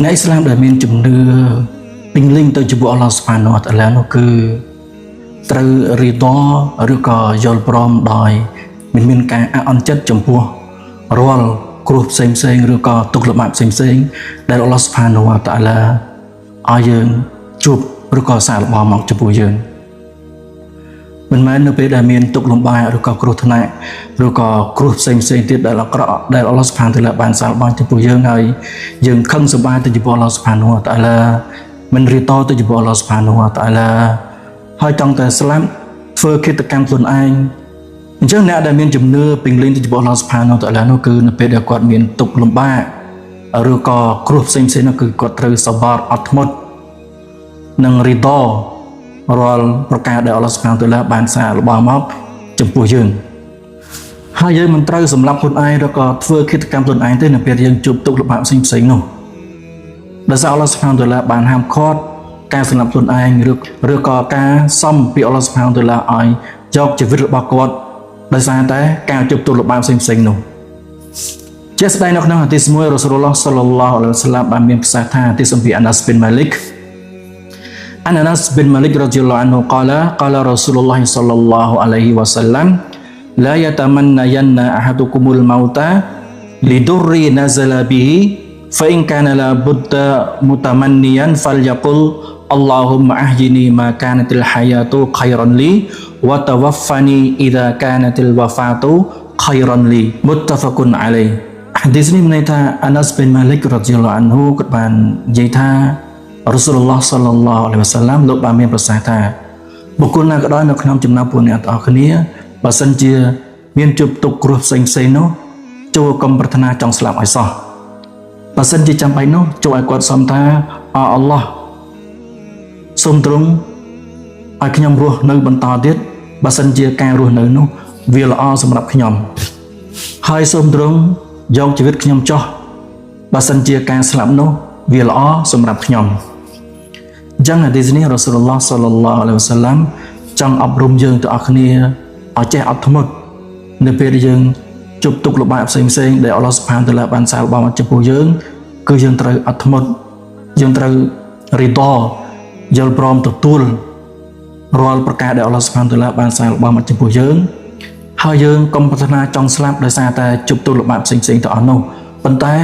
អ្នកអ៊ីស្លាមដែលមានជំនឿពេញលេញទៅចំពោះអល់ឡោះសុបហានវតាឡានោះគឺត្រូវរីដឬក៏យល់ព្រមដោយមិនមានការអាក់អន់ចិត្តចំពោះរាល់គ្រោះផ្សេងផ្សេងៗឬក៏ទុក្ខលំបាកផ្សេងផ្សេងៗដែលអល់ឡោះសុបហានវតាឡាឲ្យយើងជួបឬក៏សាកល្បងមកចំពោះយើង មិនមែននៅពេលដែលមានទុក្ខលំបាកឬក៏គ្រោះថ្នាក់ឬក៏គ្រោះផ្សេងផ្សេងទៀតដែលអាក្រក់ដែលអល់ឡោះសុបហានតាឡាបានសាលបានចំពោះយើងហើយយើងខឹងសម្បារទៅចំពោះអល់ឡោះសុបហានតាឡាមិនរីតទៅចំពោះអល់ឡោះសុបហានតាឡាហើយចង់តែស្លាប់ធ្វើឃាតកម្មខ្លួនឯងអញ្ចឹងអ្នកដែលមានជំនឿពេញលេញទៅចំពោះអល់ឡោះសុបហានតាឡានោះគឺនៅពេលដែលគាត់មានទុក្ខលំបាកឬក៏គ្រោះផ្សេងផ្សេងនោះគឺគាត់ត្រូវសបារអត់ធ្មត់ និងរីដរាល់ប្រការដែលអល់ឡោះសុបហានតាឡាបានសាររបស់មកចំពោះយើងហើយយើងមិនត្រូវសម្លាប់ខ្លួនឯងឬក៏ធ្វើឃាតកម្មខ្លួនឯងទេនៅពេលយើងជួបទុក្ខលំបាកផ្សេងផ្សេងៗនោះដោយសារអល់ឡោះសុបហានតាឡាបានហាមឃាត់ការសម្លាប់ខ្លួនឯងឬឬក៏ការសំពីអល់ឡោះសុបហានតាឡាឲ្យយកជីវិតរបស់គាត់ដោយសារតែការជួបទុក្ខលំបាកផ្សេងផ្សេងៗនោះជាក់ស្ដែងនៅក្នុងហាឌីសមួយរ៉ាស៊ូលឡោះសល្លឡោះអាឡៃហ៊ីវ៉ាសឡាមបានមានប្រសាសន៍ថាហាឌីសអំពីអាណាស់ប៊ីនម៉ាលិក عن انس بن مالك رضي الله عنه قال قال رسول الله صلى الله عليه وسلم لا يتمنين احدكم الموت لضر نزل به فان كان لا بد متمنيا فليقل اللهم احيني ما كانت الحياه خيرا لي وتوفني اذا كانت الوفاه خيرا لي متفق عليه ហាឌីសនេះមានន័យថាអាណាស់ប៊ីនម៉ាលិករ៉ាឌីយ៉ាឡោះអានហ៊ូគាត់បាននិយាយថា រ៉ាស៊ូលឡោះសល្លឡោះអាឡៃហ៊ីវ៉ាសាឡាមលោកបានមានប្រសាសន៍ថាបុគ្គលណាក៏ដោយនៅក្នុងចំណោមពួកអ្នកទាំងអស់គ្នាបើសិនជាមានជួបទុក្ខគ្រោះផ្សេងផ្សេងៗនោះចូលកុំប្រាថ្នាចង់ស្លាប់ឲ្យសោះបើសិនជាចាំបាច់នោះចូលឲ្យគាត់សុំថាអអល់ឡោះសូមទ្រង់ឲ្យខ្ញុំរស់នៅបន្តទៀតបើសិនជាការរស់នៅនោះវាល្អសម្រាប់ខ្ញុំហើយសូមទ្រង់យកជីវិតខ្ញុំចុះបើសិនជាការស្លាប់នោះវាល្អសម្រាប់ខ្ញុំ អញ្ចឹងហាឌីសនេះរ៉ាស៊ូលឡោះសល្លឡោះអាឡៃហ៊ីវ៉ាសាឡាំចង់អប់រំយើងទាំងអស់គ្នាឲ្យចេះអត់ធ្មត់នៅពេលដែលយើងជួបទុក្ខលំបាកផ្សេងផ្សេងៗដែលអល់ឡោះសុបហានតាឡាបានសាលបងមកចំពោះយើងគឺយើងត្រូវអត់ធ្មត់យើងត្រូវរីដយល់ព្រមទទួលរាល់ប្រការដែលអល់ឡោះសុបហានតាឡាបានសាលបងមកចំពោះយើងហើយយើងកុំប្រាថ្នាចង់ស្លាប់ដោយសារតែជួបទុក្ខលំបាកផ្សេងផ្សេងៗទាំងអស់នោះប៉ុន្តែ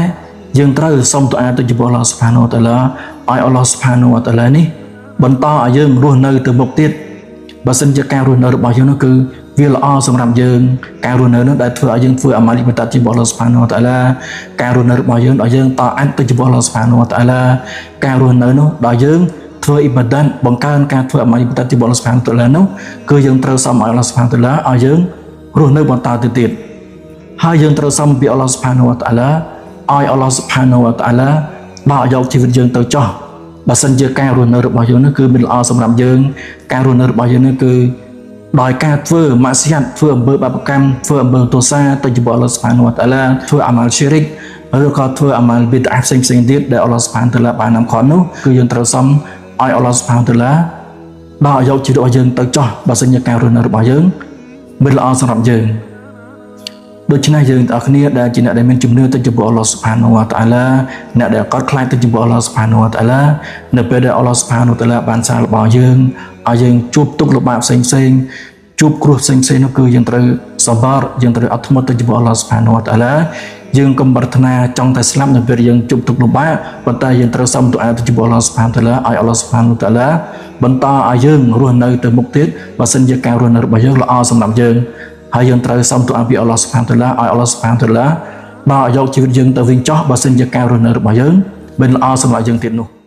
យើងត្រូវសុំទូអាទៅចំពោះអល់ឡោះសុបហានតាឡាឲ្យអល់ឡោះសុបហានតាឡានេះបន្តឲ្យយើងរស់នៅទៅមុខទៀតបើសិនជាការរស់នៅរបស់យើងនោះគឺវាល្អសម្រាប់យើងការរស់នៅនោះដែលធ្វើឲ្យយើងធ្វើអាម៉ាលីបតាចំពោះអល់ឡោះសុបហានតាឡាការរស់នៅរបស់យើងដល់យើងតអាត់ទៅចំពោះអល់ឡោះសុបហានតាឡាការរស់នៅនោះដល់យើងធ្វើអ៊ីបាដាតបង្កើនការធ្វើអាម៉ាលីបតាចំពោះអល់ឡោះសុបហានតាឡានោះគឺយើងត្រូវសុំឲ្យអល់ឡោះសុបហានតាឡាឲ្យយើងរស់នៅបន្តទៅទៀត ហើយយើងត្រូវសុំពីអល់ឡោះសុបហានវតាឡាឲ្យអល់ឡោះសុបហានវតាឡាដកយកជីវិតយើងទៅចោះបើសិនជាការរស់នៅរបស់យើងនោះគឺមិនល្អសម្រាប់យើងការរស់នៅរបស់យើងនោះគឺដោយការធ្វើម៉ាក់ស៊ីយ៉ាត់ធ្វើអំពើបាបកម្មធ្វើអំពើទោសាទៅចំពោះអល់ឡោះសុបហានវតាឡាធ្វើអាម៉ាល់ឈីរិកឬក៏ធ្វើអាម៉ាល់ប៊ីដអាផ្សេងផ្សេងៗទៀតដែលអល់ឡោះសុបហានតាឡាបាននាំខត់នោះគឺយើងត្រូវសុំឲ្យអល់ឡោះសុបហានតាឡាដកយកជីវិតរបស់យើងទៅចោះបើសិនជាការរស់នៅរបស់យើងមិនល្អសម្រាប់យើង ដូច្នេះយើងទាំងអស់គ្នាដែលជាអ្នកដែលមានជំនឿទៅចំពោះអល់ឡោះសុបហានវតាអាឡាអ្នកដែលកត់ខ្លាចទៅចំពោះអល់ឡោះសុបហានវតាអាឡានៅពេលដែលអល់ឡោះសុបហានវតាអាឡាបានសាលរបស់យើងឲ្យយើងជួបទុក្ខលំបាកផ្សេងផ្សេងៗជួបគ្រោះផ្សេងផ្សេងៗនោះគឺយើងត្រូវសបារយើងត្រូវអត់ធ្មត់ទៅចំពោះអល់ឡោះសុបហានវតាអាឡាយើងកុំប្រាថ្នាចង់តែស្លាប់នៅពេលយើងជួបទុក្ខលំបាកប៉ុន្តែយើងត្រូវសុំទូអាទៅចំពោះអល់ឡោះសុបហានតាឡាឲ្យអល់ឡោះសុបហានតាឡាបន្តឲ្យយើងរស់នៅទៅមុខទៀតបើសិនជាការរស់នៅរបស់យើងល្អសម្រាប់យើង ហើយយើងត្រូវសុំទូអាពីអល់ឡោះសុបហានតាឡាឲ្យអល់ឡោះសុបហានតាឡាដកយកជីវិតយើងទៅវិញចោះបើសិនជាការរស់នៅរបស់យើងមិនល្អសម្រាប់យើងទៀតនោះ។